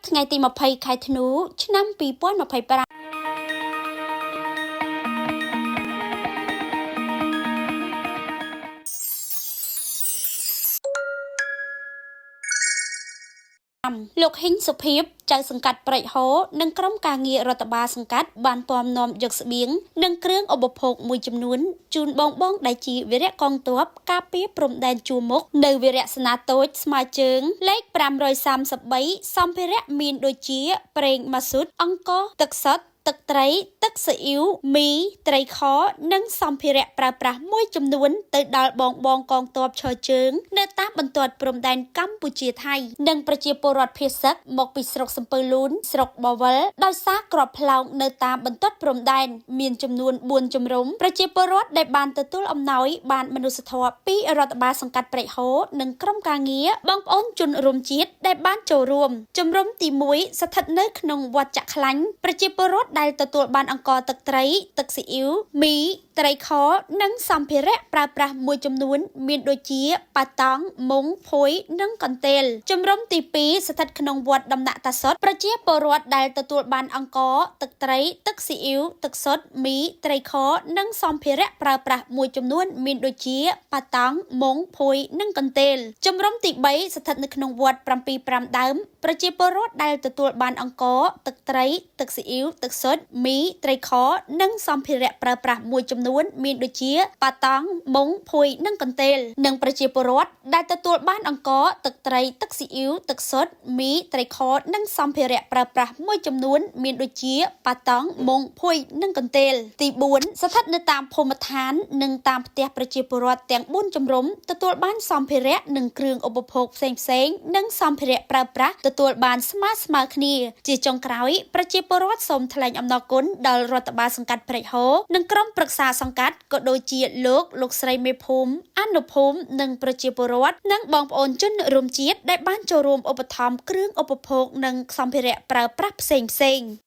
ថ្ងៃទី20ខែធ្នូឆ្នាំ2025លោកហ៊ីងសុភាពចៅសង្កាត់ព្រែកហោនិងក្រុមការងាររដ្ឋបាលសង្កាត់បានពំនាំយកស្បៀងនិងគ្រឿងឧបភោគមួយចំនួនជូនបងបងដែលជាវីរៈកងទ័ពការពារព្រំដែនជួរមុខនៅវីរៈសេនាតូចស្មើជើងលេខ533សម្ភារៈមានដូចជា ប្រេងម៉ាស៊ូតអង្ករទឹកសុទ្ធទឹកត្រីទឹកស៊ីអ៊ីវមីត្រីខនិងសម្ភារៈប្រើប្រាស់មួយចំនួនទៅដល់បងបងកងទ័ពឈរជើងនៅតាមបន្ទាត់ព្រំដែនកម្ពុជាថៃនិងប្រជាពលរដ្ឋភៀសសឹកមកពីស្រុកសំពៅលូនស្រុកបវលដោយសារក្របផ្លោងនៅតាមបន្ទាត់ព្រំដែនមានចំនួន4ជំរំប្រជាពលរដ្ឋដែលបានទទួលអំណោយបានមនុស្សធម៌ពីរដ្ឋបាលសង្កាត់ព្រែកហូនិងក្រុមការងារបងប្អូនជនរួមជាតិដែលបានចូលរួមជំរំទី1ស្ថិតនៅក្នុងវត្តចាក់ខ្លាញ់ប្រជាពលរដ្ឋដែលទទួលបានអង្ករទឹកត្រីទឹកស៊ីអ៊ីវមីត្រីខនិងសម្ភារៈប្រើប្រាស់មួយចំនួនមានដូចជាប៉ាតង់មុងភួយនិងកន្ទេលជំរំទី2ស្ថិតក្នុងវត្តដំណាក់តាសុតប្រជាពលរដ្ឋដែលទទួលបានអង្ករទឹកត្រីទឹកស៊ីអ៊ីវទឹកសុទ្ធមីត្រីខនិងសម្ភារៈប្រើប្រាស់មួយចំនួនមានដូចជាប៉ាតង់មុងភួយនិងកន្ទេលជំរំទី3ស្ថិតនៅក្នុងវត្ត75ដើមប្រជាពលរដ្ឋដែលទទួលបានអង្ករទឹកត្រីទឹកស៊ីអ៊ីវទឹកសុទ្ធមីត្រីខនិងសម្ភារៈប្រើប្រាស់មួយចំនួនមានដូចជាប៉ាតង់មុងភួយនិងកន្ទេលនិងប្រជាពលរដ្ឋដែលទទួលបានអង្ករទឹកត្រីទឹកស៊ីអ៊ីវទឹកសុទ្ធមីត្រីខនិងសម្ភារៈប្រើប្រាស់មួយចំនួនមានដូចជាប៉ាតង់មុងភួយនិងកន្ទេលទី4ស្ថិតនៅតាមភូមិឋាននិងតាមផ្ទះប្រជាពលរដ្ឋទាំង4ជំរំទទួលបានសម្ភារៈនិងគ្រឿងឧបភោគផ្សេងៗនិងសម្ភារៈប្រើប្រាស់ទទួលបានស្មើៗគ្នាជាចុងក្រោយប្រជាពលរដ្ឋសូមថ្លែងអំណរគុណដល់រដ្ឋបាលសង្កាត់ព្រែកហូនិងក្រុមប្រឹក្សាសង្កាត់ក៏ដូចជាលោកលោកស្រីមេភូមិអនុភូមិនិងប្រជាពលរដ្ឋនិងបងប្អូនជនរួមជាតិដែលបានចូលរួមឧបត្ថម្ភគ្រឿងឧបភោគនិងសម្ភារៈប្រើប្រាស់ផ្សេងៗ។